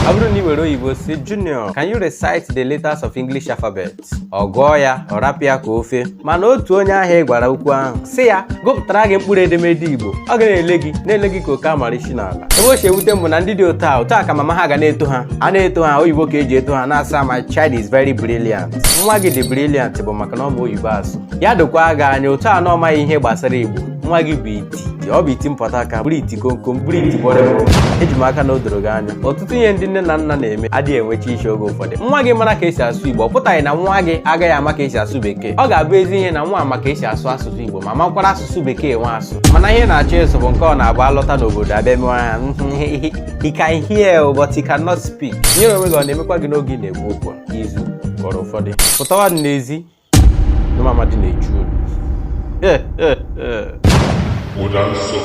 Ọ bụrụ na ị were oyibo si, "Junior, can you recite the letters of English alphabet?" Ọ gụọ ya, ọ rapụ ya ka ofe. Mana otu onye ahụ ị gwara okwu ahụ, sị ya gụpụtara gị mkpụrụ edemede Igbo, ọ ga na-ele gị, na-ele gị ka oke amara isi n'ala. Ebe o si ewute m bụ na ndị dị otu a, otu a ka mama ha ga na-eto ha, a na-eto ha oyibo ka eji eto ha, na-asa, "My child is very brilliant." Nwa gị dị brilliant bụ maka na ọ ma oyibo asụ. Ya dokwa gị anya, otu a na ọ maghị ihe gbasara Igbo, nwa gị bụ iti. Ọ bụ iti mpọtaka, bụrụ iti komkom, bụrụ iti bọrịbọ. Eji m aka na o doro gị anya, ọtụtụ ihe ndị nne na nna na-eme adịghị enwecha isi. Oge ụfọdụ, nwa gị mara ka esi asụ Igbo, ọ pụtaghị na nwa gị agaghị ama ka esi asụ Bekee. Ọ ga-abụ ezi ihe na nwa ama ka esi asụ asụsụ Igbo ma makwara asụsụ Bekee nwa asụ. Mana ihe na-achọ ịsụ bụ nke ọ na-abụ alọta n'obodo abịa mewe ha, "He can hear but he cannot speak." Nyere onwe gị, ọ na-emekwa gị n'oge ị na-ekwu okwu a. Izu kọrọ ụfọdụ pụtawa n'ezi na mamadi na-echu olu. Ụda nsọ.